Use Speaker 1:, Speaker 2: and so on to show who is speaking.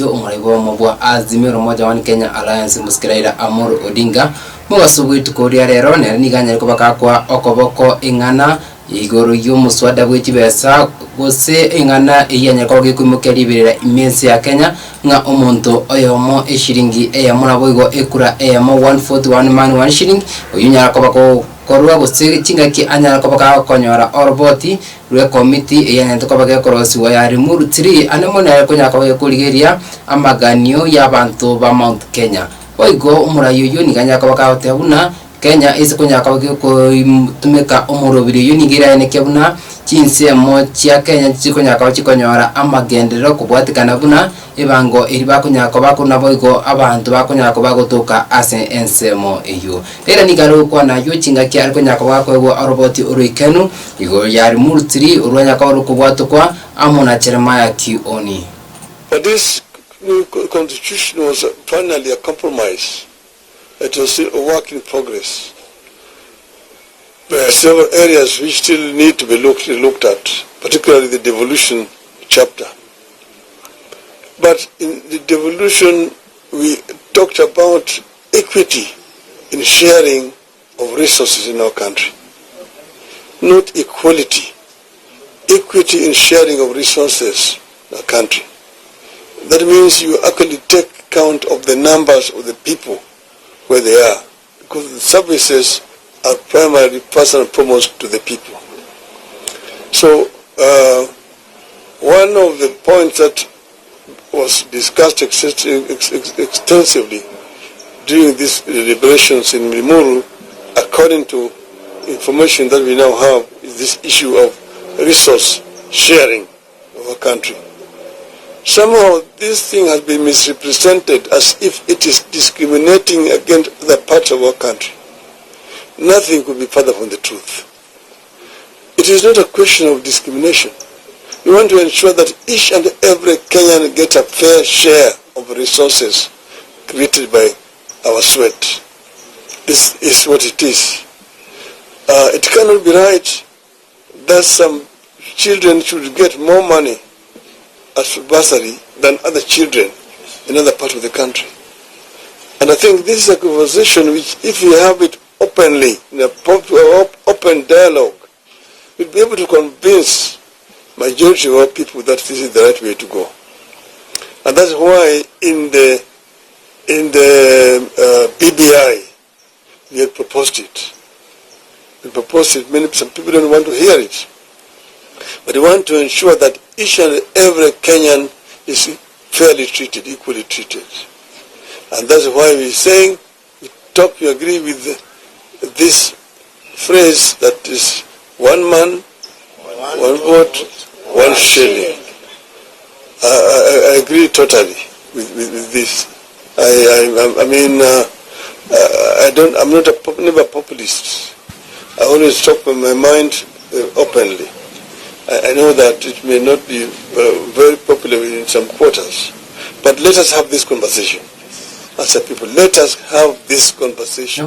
Speaker 1: Omorai bw'obomo bwa Azimio la Umoja One Kenya Alliance Mosike Raila Amolo Odinga mogaso bw'rituko ria rero nere nigo anyare koba gakwa okoboko eng'ana igoro y'omoswada bwe chibesa gose eng'ana eyio anyare koba gekoimokia riberera ime ense ya Kenya ng'a omonto oyomo eshiringi eyemo naboigo ekura eyemo one vote one man one shilling oyio onyara koba gokorwa gose chingaki anyare koba gakonyora oroboti rw'ekomiti eyanyaete koba gekorosigwa ya Limuru Tree ande mono ere konyara koba gekorigereria amaganio y'abanto ba Mount Kenya. Boigo omorai oyio nigo anyare koba kagoteba buna Kenya ase konyara koba gekotumeka omorobiri oyio nigo eraenekia buna chinsemo chia Kenya chikonyara koba chikonyora amagenderero kobwatekana buna ebango eri bakonyara koba korwa naboigo abanto bakonyara koba gotoka ase ensemo eyio. Raila nigo are gokwana ayio chingaki are konyara koba gakoegwa oroboti oroikenu Igoro ya Rimuru-tiri orwa Nyakoa rokobwatokwa amo na Jeremiah Kioni.
Speaker 2: But this new constitution was finally a compromise, it was still a work in progress. There are several areas which still need to be looked, looked at, particularly the devolution chapter. But in the devolution, we talked about equity in sharing of resources in our country, not equality, equity in sharing of resources in our country. That means you actually take count of the numbers of the people where they are, because the services are primarily first and foremost to the people. So uh, one of the points that was discussed extensively during these deliberations in Limuru, according to information that we now have, is this issue of resource sharing of our country. Somehow this thing has been misrepresented as if it is discriminating against other parts of our country. Nothing could be further from the truth. It is not a question of discrimination. We want to ensure that each and every Kenyan gets a fair share of resources created by our sweat. This is what it is. It cannot be right that some children should get more money as bursary than other children in other parts of the country. And I think this is a conversation which, if we have it openly, in a open dialogue, we'll be able to convince majority of our people that this is the right way to go. And that's why in the BBI we had proposed it. We proposed it. Many some people don't want to hear it, but we want to ensure that each and every Kenyan is fairly treated, equally treated. And that's why we're saying we talk, we agree with this phrase that is one man, one vote, one shilling. I agree totally with this. I mean, I don't, I'm not a, never populist. I always talk with my mind openly. I know that it may not be very popular in some quarters, but let us have this conversation. As a people, let us have this conversation.